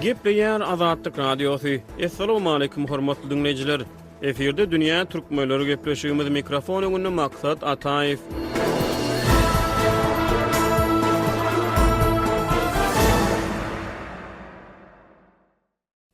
Gepleýär Azatlyk Radiosy. Assalamualaikum hormatly diňleýjiler. Efirde dünýä türkmenleri gepleşigimiz mikrofon öňünde Maksat Ataýew.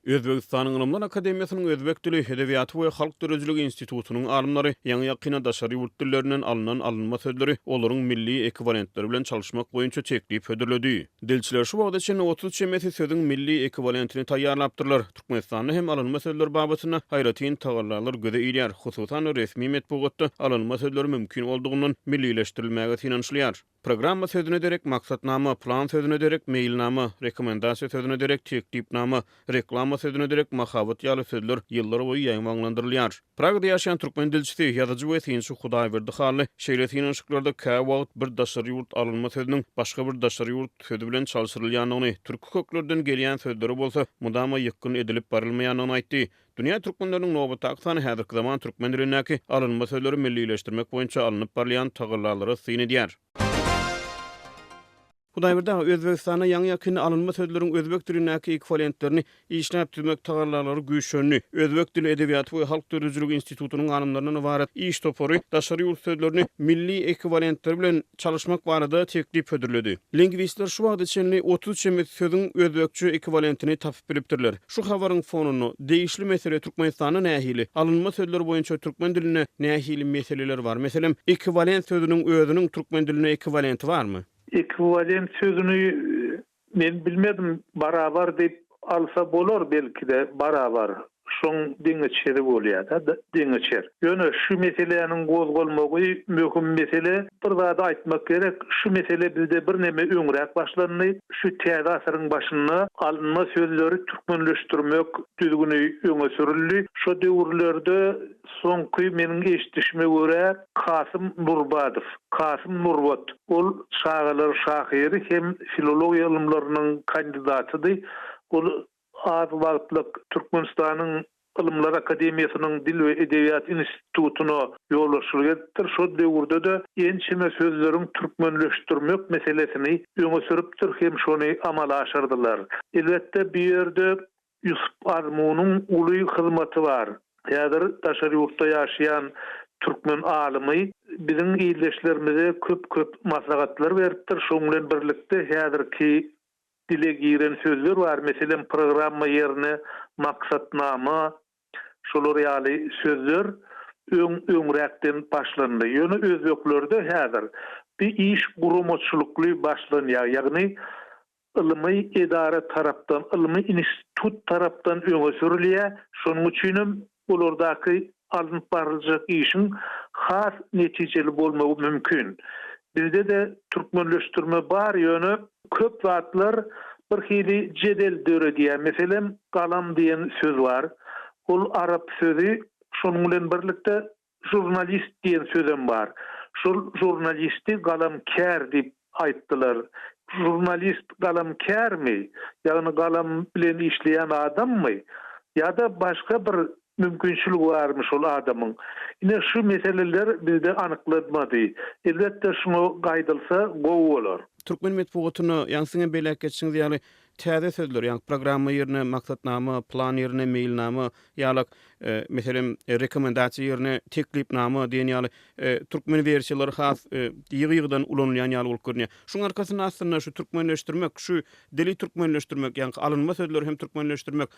Özbegistanyň Ylymlar akademiýasynyň Özbek dili, edebiýaty we halk döredijiligi institutynyň alymlary ýaňy-ýakynda daşary ýurt dillerinden alnan alynma sözleri olaryň milli ekwiwalentleri bilen çalyşmak boýunça teklip hödürledi. Dilçiler şu wagta çenli 30 çemesi sözüň milli ekwiwalentini taýýarlapdyrlar. Türkmenistanda hem alynma sözler babatynda aýratyn tagallalar göze ilýär, hususan-da resmi metbugatda alynma sözleri mümkin boldugyndan millileşdirilmäge synanyşylýar. Programma sözüne derek maksatnama, plan sözüne derek meýilnama, rekomendasiýa sözüne derek teklipnama, reklama sözüne derek mahabat ýaly sözler ýyllar boýy ýaýbaňlandyrylýar. Pragada ýaşaýan türkmen dilçisi, ýazyjy we synçy Hudaýberdi Hally şeýle synanyşyklarda käwagt bir daşary ýurt alynma sözüniň başga bir daşary ýurt sözi bilen çalşyrylýandygyny, türki köklerden gelýän sözlere bolsa mydama ýykgyn edilip barylmaýandygyny aýtdy. Dünýä türkmenleriniň nobatdaky sany häzirki zaman türkmen dilindäki alynma sözleri millileşdirmek boýunça alnyp barylýan tagallalara syn edýär. Hudaýberdi aga, Özbegistanda ýaňy-ýakynda alynma sözleriň özbek dilindäki ekwiwalentlerini işläp düzmek tagallalary güýçlendi. Özbek dili, edebiýaty we halk döredijiligi institutynyň alymlaryndan ybarat iş topary daşary ýurt sözlerini milli ekwiwalentleri bilen çalyşmak barada teklip hödürledi. Lingwistler şu wagta çenli 30 çemesi sözüň özbekçe ekwiwalentini tapyp bilipdirler. Şu habaryň fonunda, degişli mesele Türkmenistanda nähili, alynma sözler boýunça türkmen dilinde nähili meseleler bar? Meselem, ekwiwalent sözüniň özüniň türkmen dilinde ekwiwalenti barmy? Ekwiwalent sözüni men bilmedim, barabar diýip alsa bolar belki-de, barabar. Şoň deňeçeri bolýar-da, deňeçer. Ýöne şu meseläniň gozgalmagy möhüm mesele. Bir zady aýtmak gerek, şu mesele bizde birneme öňräk başlandy. Şu täze asyryň başynda alynma sözleri türkmenleşdirmek düzgüni öňe sürüldi. Şo döwürlerde soňky meniň eşidişime görä Kasym Nurbadow, Kasym Nurbat, ol çagalar şahyry hem filologiýa ylymlarynyň kandidatydy. Ol Az wagtlyk Türkmenistanyň Ylymlar akademiýasynyň Dil we edebiýat institutyna ýolbaşçylyk edipdir. Şol döwürde-de ençeme sözleriň türkmenleşdirmek meselesini öňe sürüpdir hem şony amala aşyrdylar. Elbetde, bu ýerde Ýusup Azmunyň uly hyzmaty bar. Häzir daşary ýurtda ýaşaýan türkmen alymy biziň ildeşlerimize köp-köp maslahatlar beripdir. Şonuň bilen birlikde häzirki Dile giren sözler bar, meselem, programma ýerine maksatnama, şolar ýaly sözler öň öňräkden başlandy. Ýöne özbeklerde häzir bi iş guramaçylykly başlanýar, ýagny ylmy edara tarapdan, ylmy institut tarapdan öňe sürülýär. Şonuň üçinem olardaky alnyp baryljak işiň has netijeli bolmagy mümkin. Bizde-de türkmenleşdirme bar, ýöne köp zatlar bir hili jedel döredýär. Meselem, galam diýen söz bar. Ol arap sözi, şonuň bilen birlikde žurnalist diýen sözem bar. Şol žurnalisti galamkär diýip aýtdylar. Žurnalist galamkärmi, ýagny galam bilen işleýän adammy ýa-da başga bir mümkinçiligi barmy şol adamyň? Ine şu meseleler bizde anyklanmady. Elbetde şuňa gaýdylsa gowy bolar. Türkmen metbugatynda, ýaňy siziňem belläp geçişiňiz ýaly, täze sözler, ýagny programma ýerine maksatnama, plan ýerine meýilnama ýalak, meselem, rekomendasiýa ýerine teklipnama diýen ýaly türkmen wersiýalary has ýygy-ýygydan ulanylýan ýaly bolup görünýär. Şuň arkasynda aslynda şu türkmenleşdirmek, şu dili türkmenleşdirmek, ýagny alynma sözleri hem türkmenleşdirmek,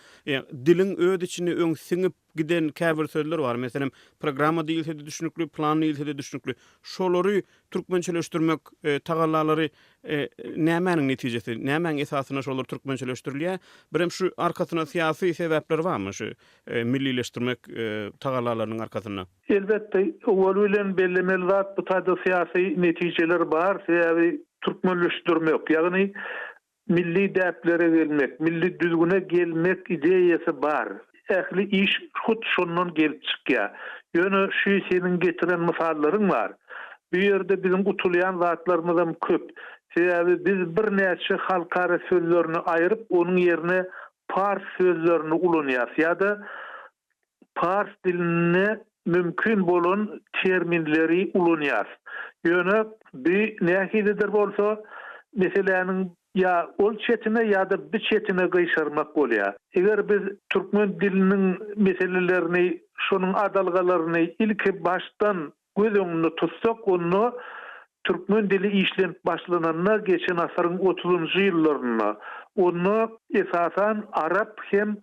diliň öz içinde öň siňip giden käbir sözler bar. Meselem, programma diýilse-de düşnükli, plan diýilse-de düşnükli. Şolary türkmençeleşdirmek tagallalary nämäniň netijesi, nämäň esasynda şolar türkmençeleşdirilýär? Birem şu arkasynda syýasy sebäpler barmy şu millileşdirmek tagallalarynyň arkasynda? Elbetde, owal bilen bellemeli zat bu taýda syýasy netijeler bar, sebäbi türkmenleşdirmek, ýagny Milli däplere gelmek, milli düzgüne gelmek ideýasy bar. Ähli iş hut şondan gelip çykýar. Ýöne şu seniň getiren mysallaryň bar. Bu ýerde biziň utulýan zatlarymyzam köp. Sebäbi biz birnäçe halkara sözlerini aýryp, onuň ýerine pars sözlerini ulanýas ýa-da pars dilinde mümkin bolan terminleri ulanýas. Ýöne bi nähilidir bolsa, meseläniň. Ýa ol çetine ýa-da bi çetine gyşarmak bolýar. Eger biz türkmen diliniň meselelerini, şonuň adalgalaryny ilki başdan göz öňünde tutsak, onda türkmen dili işlenip başlananda geçen asyryň otuzynjy ýyllarynda, onda esasan arap hem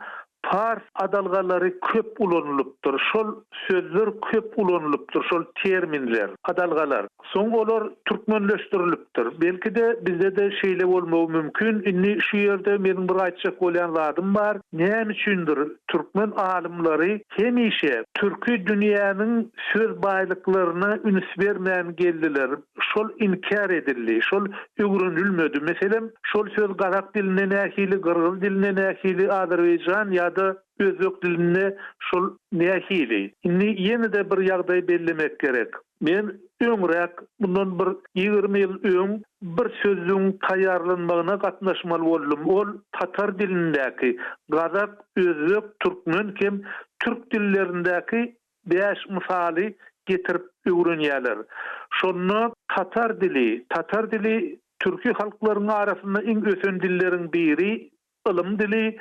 pars adalgalary köp ulanylypdyr, şol sözler köp ulanylypdyr, şol terminler, adalgalar. Soň olar türkmenleşdirilipdir. Belki-de, bizde-de şeýle bolmagy mümkin. Indi şu ýerde meniň bir aýtjak bolýan zadym bar. Näme üçindir, türkmen alymlary hemişe türki dünýäniň söz baýlyklaryna üns bermän geldiler. Şol inkär edildi, şol öwrenilmedi. Meselem, şol söz gazak dilinde nähili, gyrgyz dilinde nähili, azerbaýjan ýa-da özbek dilinde şol nähili? Indi ýene-de bir ýagdaýy bellemek gerek. Men öňräk, mundan bir 20 ýyl öň bir sözlügiň taýýarlanmagyna gatnaşmaly boldum. Ol tatar dilindäki, gazak, özbek, türkmen hem türk dillerindäki bäş mysaly getirip öwrenýärler. Şonda tatar dili, tatar dili türki halklaryň arasynda iň ösen dilleriň biri, ylym dili,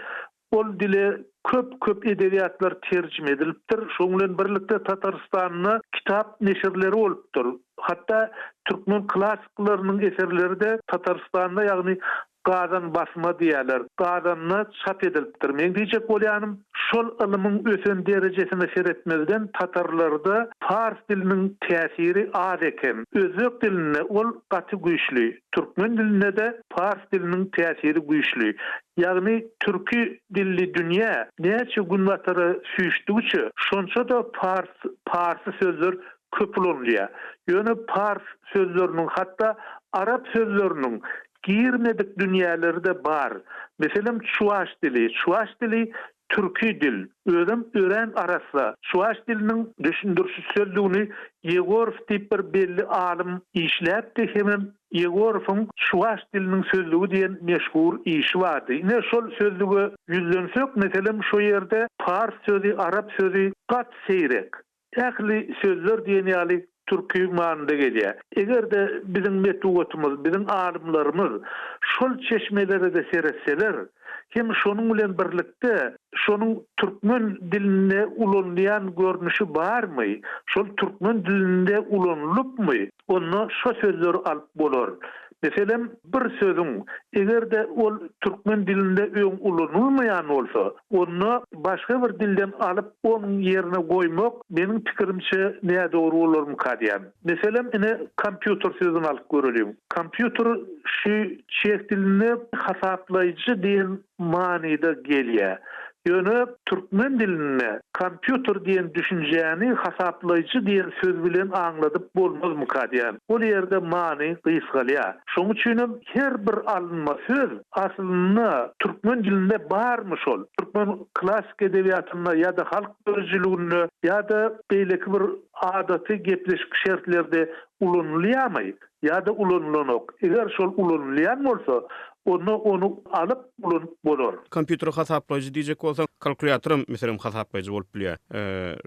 ol dile köp-köp edebiýatlar terjime edilipdir. Şonuň bilen birlikde Tatarystanda kitap neşirleri bolupdyr. Hatda türkmen klassyklarynyň eserleri-de Tatarystanda, ýagny Gazan basma diýýärler, Gazanda çap edilipdir. Meň diýjek bolýanym, şol ylymyň ösen derejesine seretmezden tatarlarda pars diliniň täsiri az eken. Özbek dilinde ol gaty güýçli. Türkmen dilinde-de pars diliniň täsiri güýçli. Ýagny türki dilli dünýä näçe günbatara süýşdügiçe, şonça-da pars, parsy sözler köp ulanylýar. Ýöne pars sözleriniň, hatda arap sözleriniň girmedik dünýäleri-de bar. Meselem, çuwaş dili. Çuwaş dili türki dil. Özem örän arassa. Çuwaş diliniň düşündiriş sözlügini Ýegorow diýip bir belli alym işläpdi hemem Ýegorowyň Çuwaş diliniň sözlügi diýen meşhur işi bardy. Ine, şol sözlüge ýüzlensek, meselem, şo ýerde pars sözi, arap sözi gaty seýrek. Ähli sözler diýen ýaly türki manyda gelýär. Eger-de biziň metbugatymyz, biziň alymlarymyz şol çeşmelere-de seretseler, hem şonuň bilen birlikde şonuň türkmen dilinde ulanylýan görnüşi barmy, şol türkmen dilinde ulanylypmy, onda şo sözleri alyp bolar. Meselem, bir sözüň, eger-de ol türkmen dilinde öň ulanylmaýan bolsa, onda başga bir dilden alyp, onuň ýerine goýmak, meniň pikirimçe, nädogry bolarmyka diýýän. Meselem, ine, kompýuter sözüni alyp göreliň. Kompýuter şu çeh dilinde hasaplaýjy diýen manyda gelýär. Ýöne türkmen dilinde kompýuter diýen düşünjäni hasaplaýjy diýen söz bilen aňladyp bolmazmyka diýýän. Ol ýerde many gysgalýar. Şonuň üçinem her bir alynma söz aslynda türkmen dilinde barmy şol? Türkmen klassyk edebiýatynda ýa-da halk döredijiliginde ýa-da beýleki bir adaty gepleşik şertlerde ulanylýarmy? Ýa-da ulanylanok. Eger şol ulanylýan bolsa, onda ony alyp ulanyp bolar. Kompýuter hasaplaýjy diýjek bolsaň, kalkulýatoram, meselem, hasaplaýjy bolup bilýär.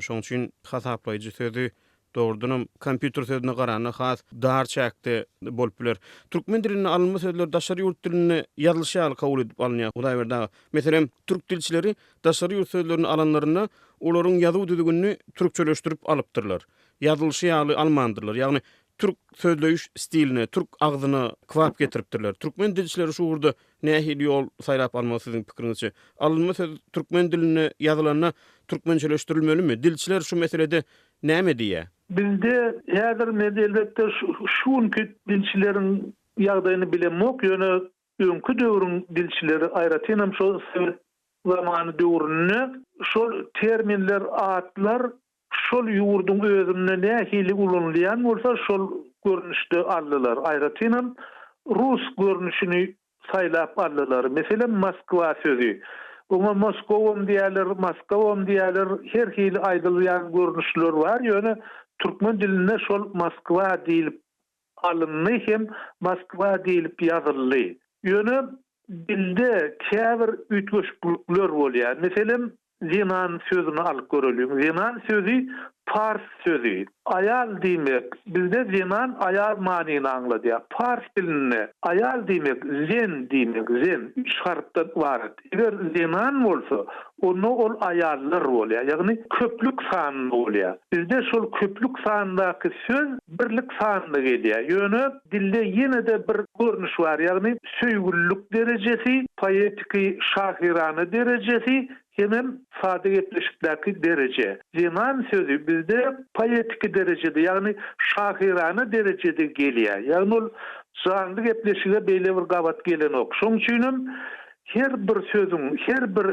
Şonuň üçin hasaplaýjy sözi dogrudanam kompýuter sözüne garanda has dar çäkde bolup biler. Türkmen dilinde alynma sözler daşary ýurt dilinde ýazylyşy ýaly kabul edilip alynýar, Hudaýberdi aga. Meselem, türk dilçileri daşary ýurt sözlerini alanlarynda olaryň ýazuw düzgünini türkçeleşdirip alypdyrlar. Ýazylyşy ýaly almandyrlar. Ýagny türk sözleýiş stiline, türk agzyna kybap getiripdirler. Türkmen dilçileri şu ugurda nähili ýol saýlap almaly siziň pikiriňizçe? Alynma söz türkmen dilinde ýazylanda türkmençeleşdirilmelimi? Dilçiler şu meselede näme diýýär? Bizde häzir men elbetde şu günki dilçileriň ýagdaýyny bilemok, ýöne öňki döwrüň dilçileri aýratynam şol sowet zamany döwründe şol terminler, atlar Şol ýurduň özünde nähili ulanylýan bolsa, şol görnüşde aldylar. Aýratynam, rus görnüşini saýlap aldylar. Meselem, Moskwa sözi. Oňa Moskowam diýýärler, Moskawam diýýärler, her hili aýdylýan görnüşler bar, ýöne türkmen dilinde şol Moskwa diýlip alyndy hem Moskwa diýlip ýazyldy. Ýöne dilde käbir üýtgeşiklikler bolýar. Meselem, zenan sözüni alyp göreliň. Zenan sözi. Pars sözi. Aýal diýmek, bizde zenan aýal manyny aňladýar. Pars dilinde aýal diýmek zen diýmek, zen, üç harpdan ybarat. Eger zenan bolsa, onda ol aýallar bolýar, ýagny köplük sanynda bolýar. Bizde şol köplük sandaky söz birlik sanynda gelýär. Ýöne dilde ýene-de bir görnüş bar, ýagny söýgülilik derejesi, poetiki şahyrana derejesi Hemem sada gepleşikdäki dereje. Zenan sözi bizde poetiki derejede, ýagny şahyrana derejede gelýär. Ýagny ol janly gepleşige beýle bir gabat gelenok. Şoň üçinem her bir sözüň, her bir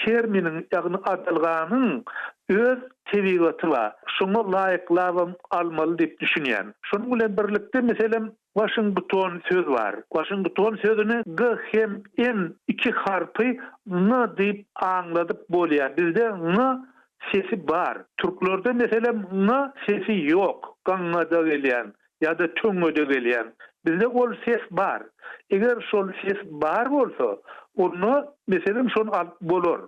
terminiň, ýagny adalganyň öz tebigaty bar. Şoňa laýyklabam almaly diýip düşünýän. Şonuň bilen birlikde, meselem, Waşington söz bar. Waşington sözüni G hem N iki harpy Ň diýip aňladyp bolýar. Bizde Ň sesi bar. Türklerde meselem Ň sesi ýok. Gaňňada gelýän ýa-da töňňede gelýän. Bizde ol ses bar. Eger şol ses bar bolsa, onda meselem şony alyp bolar.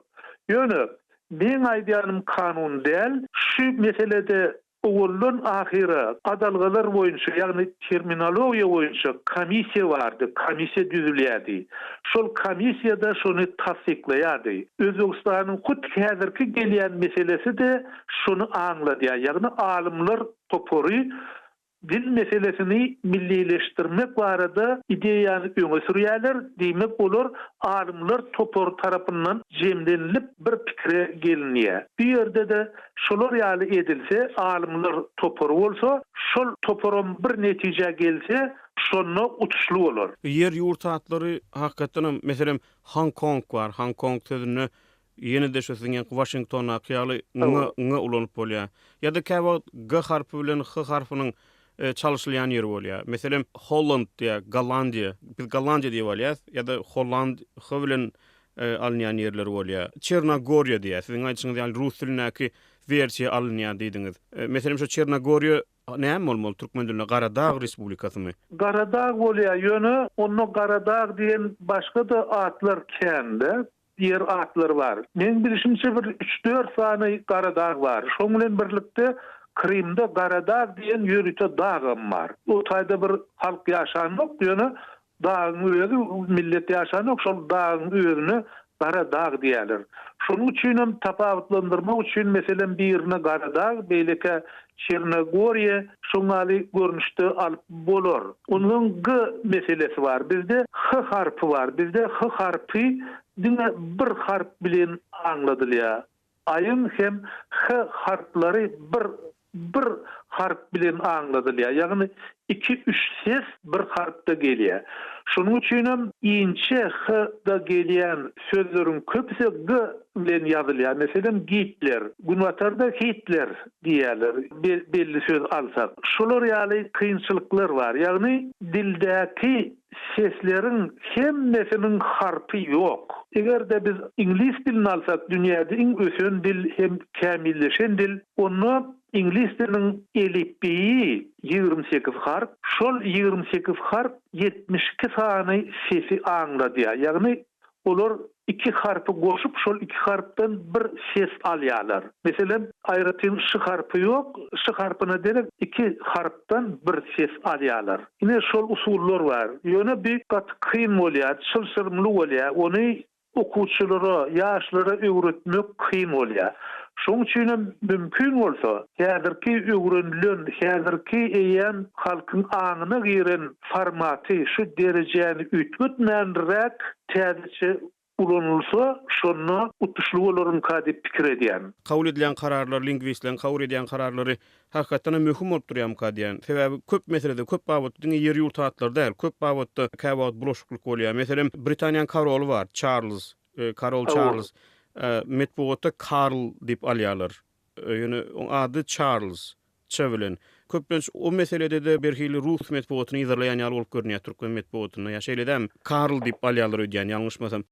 Ýöne meň aýdýanym kanun däl. Şu meselede Owaldan ahyra adalgalar boýunça, ýagny terminologiýa boýunça komissiýa bardy, komissiýa düzülýärdi. Şol komissiýa-da şony tassyklaýardy. Özbegistanyň hut häzirki gelýän meselesi-de şony aňladýar, ýagny alymlar topary dil meselesini millileşdirmek barada ideýany öňe sürýärler, diýmek olar alymlar topary tarapyndan jemlenilip bir pikire gelinýär. Bu ýerde-de Şolar ýaly edilse, alymlar topary bolsa, şol toparam bir netijä gelse, şonda utuşly bolar. Ýer-ýurt atlary hakykatdanam, meselem, Hong-Kong bar. Hong-Kong sözünde ýene-de şu siziň ýaňky Waşingtondaky ýaly ň, ň ulanyp bolýar. Ýa-da käwagt g harpy bilen h harpynyň çalşylýan ýeri bolýar. Meselem, Holland diýýär, Gollandiýa. Biz Gollandiýa diýip alýas, ýa-da Holland h bilen alynýan ýerleri bolýar. Çernogoriýa diýýär. Siziň aýdyşyňyz ýaly rus dilindäki wersiýa alynýar diýdiňiz. Meselem şo Çernogoriýa näme bolmaly türkmen dilinde? Garadag respublikasymy? Garadag bolýar, ýöne onda Garadag diýen başga-da atlar kän-de, ýer atlary bar. Meň bilşimçe bir üç-dört sany Garadag bar. Şoň bilen birlikde Krymda Garadag diýen ýörite dagam bar. O taýda bir halk ýaşanok, ýöne Dagyň özi millet ýaşanok, şol dagyň özüne Gara dag diýýärler. Şonuň üçinem tapawutlandyrmak üçin meselem birine Gara dag, beýlekä Çernogoriýe şoň ýaly görnüşde alyp bolar. Ondan G meselesi bar. Bizde H harpy bar. Bizde H harpy diňe bir harp bilen aňladylýar. Aýyň hem H harplary bir bir harp bilen aňladylýar. Ýagny iki-üç ses bir harpda gelýär. Şonuň üçinem inçe H-da gelýän sözleriň köpüsi G bilen ýazylýar. Meselem, Gitler. Günbatarda Hitler diýýärler, belli söz alsak. Şolar ýaly kynçylyklar bar. Ýagny dildäki Sesleriň hemmesiniň harpy ýok. Eger-de biz iňlis dilini alsak, dünýäde iň ösen dil hem kämilleşen dil, onda iňlis diliniň elipbiýi 28 harp, şol 28 harp 72 sany sesi aňladýar. Ýagny Olar iki harpy goşup, şol iki harpdan bir ses alýarlar. Meselem, aýratyn ş harpy ýok, ş harpyna derek iki harpdan bir ses alýarlar. Ine, şol usullar bar. Ýöne bi gaty kyn bolýar, çylşyrymly bolýar. Ony okuwçylara, ýaşlara öwretmek kyn bolýar. Şonuň üçinem mümkin bolsa, häzirki öwrenilen, häzirki eýýäm halkyň aňyna giren formaty, şu derejäni üýtgetmänräk täzeçe ulanylsa, şonda utuşly bolarmyka diýip pikir edýän. Kabul edilýän kararlar, lingwistleriň kabul edýän kararlary hakykatdanam möhüm bolup durýarmyka diýýän. Sebäbi köp meselede, köp babatda diňe ýer-ýurt atlary däl, köp babatda käwagt bulaşyklyk bolýar. Meselem, Britaniýanyň koroly bar, Çarlz. Karol Çarlz. Metbugatda Karl diýip alýarlar. Ýöne oň ady Çarlz, Ç bilen. Köplenç o meselede-de birhili rus metbugatyny yzarlaýan ýaly bolup görünýär türkmen metbugatynda. Ýa şeýle dälmi? Karl diýip alýarlar öýdýän, ýalňyşmasam.